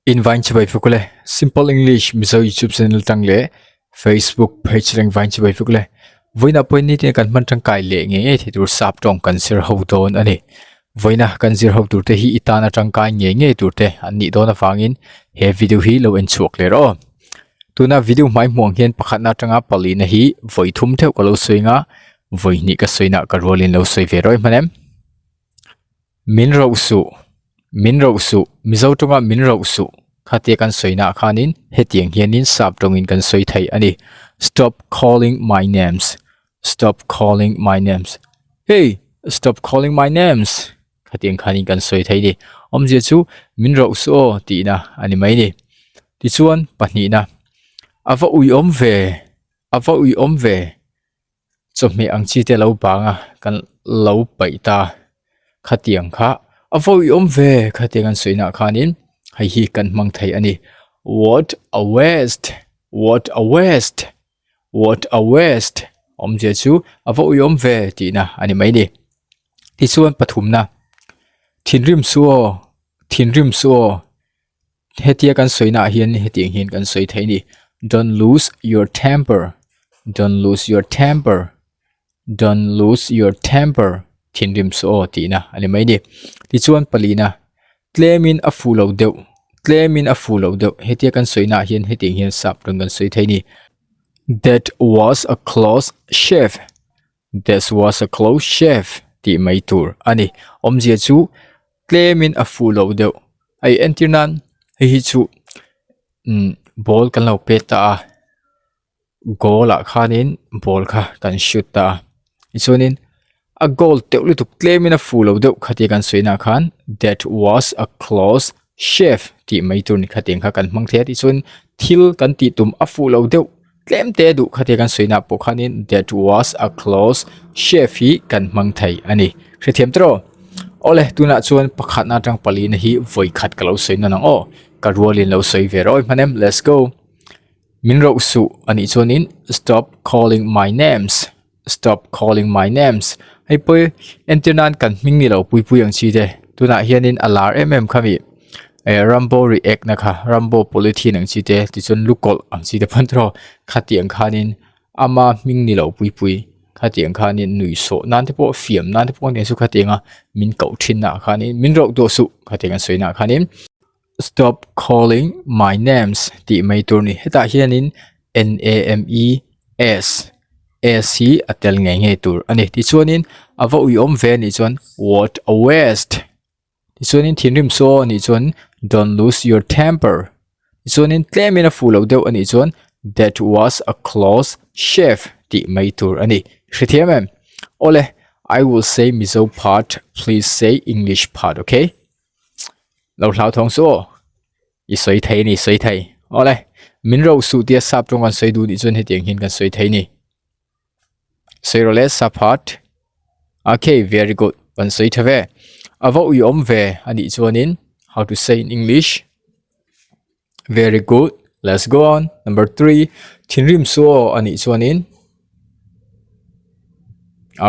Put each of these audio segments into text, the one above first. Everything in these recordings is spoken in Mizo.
Invain chibai fukule Simple English Mizo YouTube channel tang leh Facebook page reng vain chibai fukule vawiinah pawhin nitin kan hman tangkai leh ngei ngei thei tur sap tawng kan zir ho dawn a ni vawiina kan zir ho tur te hi i tan atangkai ngei ngei tur te an nih dawn avangin he video hi lo en chhuak leh rawh aw tuna video hmai hmuh ang hian pakhatna atanga palina hi vawi thum theuh ka lo sawi anga vawi hnih ka sawi nah ka rualin lo sawi ve rawih hman em. Min roh suh, min roh suh, Mizo tawnga min roh suh khatia kan sawi naah khanin hetiang hianin sap tawngin kan sawi thei a ni. Stop calling my names, stop calling my names, hey, stop calling my names khatiang khanin kan sawi thei a ni. Awmzia chu min roh suh aw tihna a ni mai a ni. Tichuan pahnihna, a va uiawm ve, a va uiawm ve. Chawhmeh ang chi te lo bang a kan lo paih ta khatiang kha a vawi awm ve khatiang an sawi nah khanin hei hi kan hmang thei a ni what a waste what a waste what a waste awmzia chu a vawi awm ve tihna a ni mai ni tichuan pathumna thinrim chu aw thinrim chu aw. Hetia kan sawi naah hian hetiang hian kan sawi thei a ni don't lose your temper don't lose your temper don't lose your temper thinrim chu aw tihna a ni mai a ni tichuan palina tlemin a fuh lo deuh tlemin a fuh lo deuh hetia kan sawi naah hian hetiang hian sap rawn kan sawi thei a ni that was a close shave. This was a close shave tih mai tur a ni. Awmzia chu tlemin a fuh loh deuh. Hei entir nan hei hi chu umm ball kan lo pet ta a, goal ah khanin ball kha kan shoot ta a. Tichuanin a goal teuh lutuk tlemin a fuh loh deuh khatia kan sawi naah khan that was a close shave tih mai tur ni khatiang kha kan hmang thei a. Tichuan thil kan tih tum a fuh loh deuh. Tlem te duh khatia kan sawi nah pawh khanin that was a close shave hi kan hmang thei a ni. Hrethiam tawh? Awle tunah chuan pakhatna atang palina hi vawi khat ka lo sawi nawn ang aw. Ka rualin lo sawi ve rawih hman em? Let's go. Min roh suh anih chuanin stop calling my names stop calling my names hei pawh entir nan kan hming ni lo pui pui ang chi te tunah hianin a lar em em kha mi eh rambo react na kha rambo polythene ang chi te tichuan lukawlh ang chi te pawn tawh khatiang khanin ama hming ni lo pui pui khatiang khanin nuih sawh nan te pawh fiam nan te pawh ania chu khatianga min koh thin naah khanin min rauh duah suh khatiang an sawi naah khanin stop calling my names tih mai tur a ni hetah hianin N A M E S S hi a tel ngei ngei tur a ni tichuanin a va uiawm ve anih chuan what a waste tichuanin thinrim saw anih chuan don't lose your temper tichuanin tlemin a fuh loh deuh anih chuan that was a close shave tih mai tur a ni hrethiam em awle I will say Mizo part please say English part okay. Lo hlau thawng chu aw i sawi thei a ni sawi thei awle min ro suh tia sap tawng kan sawi duh nih chuan hetiang hian kan sawi thei a ni sawi rawh le sap hat okay very good kan sawi tha ve a va ui awm ve a nih chuanin how to say in english very good let's go on number three thinrim chu aw a nih chuanin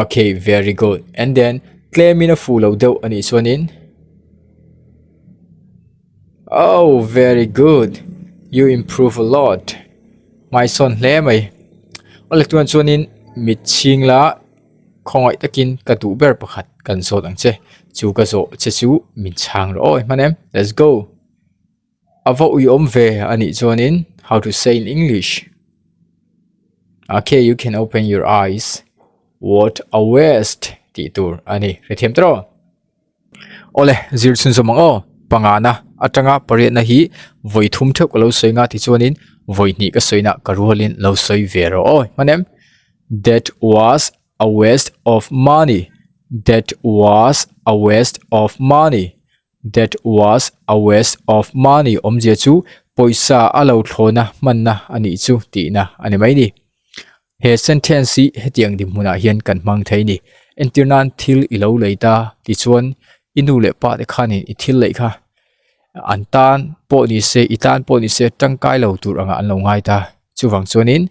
okay very good and then tlemin a fuh lo deuh a nih chuanin oh very good you improve a lot hmaisawn hle mai awle tunah chuanin mit chhing la khawngaih takin ka duh ber pakhat kan zawt ang che chu ka zawh che chu min chhang rawh aw hman em let's go. A va uiawm ve a nih chuanin how to say in English okay you can open your eyes what a waste tih tur a ni hrethiam tawh rawh awle zir chhun zawm ang aw pangana atanga pariatna hi vawi thum theuh ka lo sawi nga tichuanin vawi hnih ka sawi na ka rualin lo sawi ve rawh aw hman em that was a waste of money that was a waste of money That was a waste of money awmzia chu pawisa a lo thlawna hmanna a nih chu tihna a ni mai ni. He sentence hi hetiang dinhmunah hian kan hmang thei ni. Entir nan thil i lo lei ta tichuan i nu leh pa te khanin i thil leih kha an tan pawh ni se i tan pawh ni se tangkai lo tur angah an lo ngai ta. Chuvang chuanin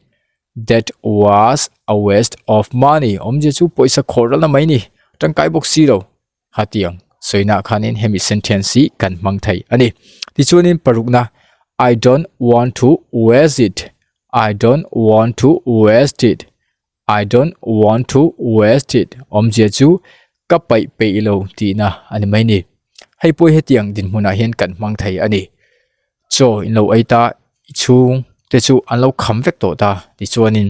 that was a waste of money awmzia chu pawisa khawh ralna mai ni tangkai bawk si lo. Hatiang sawina khanin hemi sentence hi kan hmang thei a ni. Tichuanin parukna I don't want to waste it, I don't want to waste it, I don't want to waste it awmzia chu ka paih peih lo tihna a ni mai ni. Hei pawh hetiang dinhmunah hian kan hmang thei a ni. Chaw in lo ei ta i chhung te chu an lo kham vek tawh ta tichuanin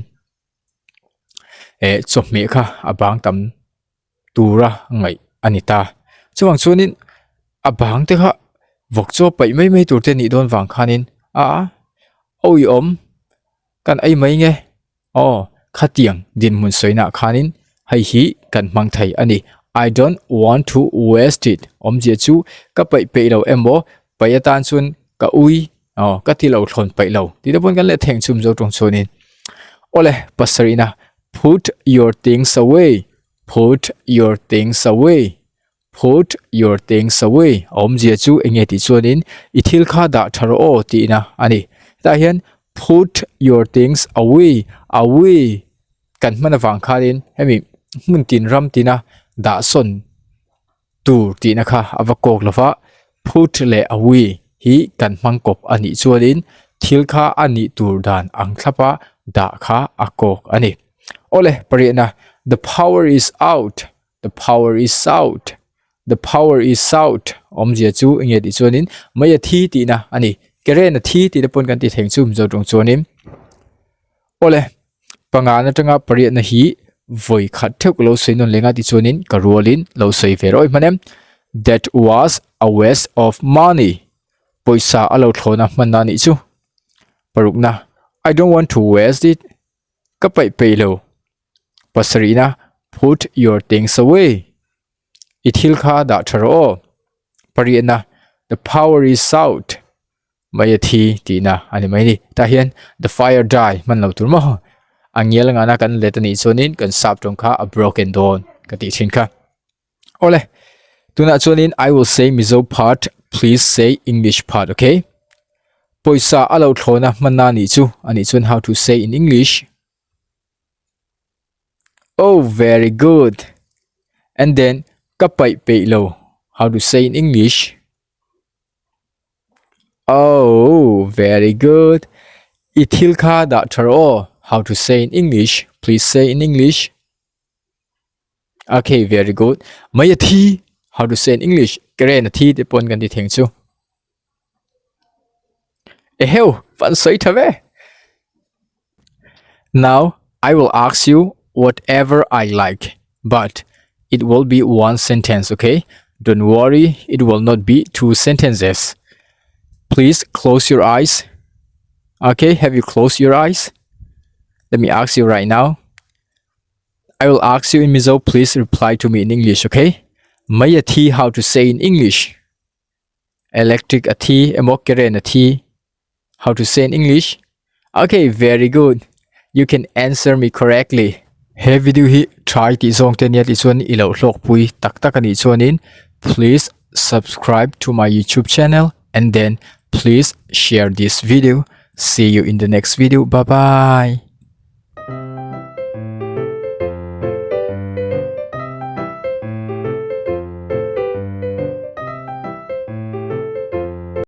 eh chawhmeh kha a bang tam tura ngaih a ni ta. Chuvang chuanin a bang te kha vawk chaw paih mai mai tur te nih dawn vang khanin a awihawm kan ei mai nge. Aw, khatiang dinhmun sawinaah khanin hei hi kan hmang thei a ni. I don't want to waste it awmzia chu ka paih peih lo emaw paih atan chuan ka ui aw ka ti lo thlawn paih lo tih te pawn kan leh theng chhum zo tawng chuanin. Awle, pasarihna put your things away, put your things away. Put your things away a awmzia chu eng nge tih chuanin i thil kha dah tha rawh aw tihna a ni. Hetah hian put your things away, away kan hman avang khanin hemi hmun tin ram tina dah sawn tur tihna kha a va kawk lo va, put leh away hi kan hmang kawp a nih chuanin thil kha a nih tur dan ang thlapa dah kha a kawk a ni. Awle pariatna the power is out. The power is out. The power is out. Awmzia chu enge tih chuanin mai a thi tihna a ni. Keren a thi tih te pawn kan ti theng chu Mizo tawng chuanin. Awle, pangan atanga pariatna hi vawi khat theuh ka lo sawi nawn leng a tih chuanin ka rualin lo sawi ve rawih hman em. That was a waste of money. Pawisa a lo thlawna hmanna a nih chu. Parukna, I don't want to waste it. Ka paih peih lo. Pasarihna, Put your things away. I thil kha dah tha rawh aw. Pariatna, The power is out. Mai a thi tihna a ni mai ni. Tah hian the fire die hman lo tur maw? A ngial ngana kan let a nih chuanin kan sap tawng kha a broken dawn ka tih thin kha. Awle, tunah chuanin I will say Mizo part, please say English part, okay? Pawisa a lo thlawna hmanna nih chu a nih chuan how to say in English? Oh, very good. And then, ka paih peih lo. How to say in English? Oh, very good. I thil kha dah tha rawh aw. How to say in English? Please say in English. Okay, very good. Mai a thi. How to say in English? Karen a thi te pawn kan ti theng chu. Eheu, van sawi tha ve. Now, I will ask you whatever I like, but it will be one sentence, okay? Don't worry, it will not be two sentences. Please close your eyes. Okay, have you closed your eyes? Let me ask you right now. I will ask you in Mizo, please reply to me in English, okay? Maya thi how to say in English? Electric a thi emaw keren a thi How to say in English? Okay, very good. You can answer me correctly. He video hi try tih zawng te nia tih chuan i lo hlawk pui tak tak a nih chuanin please subscribe to my YouTube channel and then please share this video. See you in the next video. Bye bye.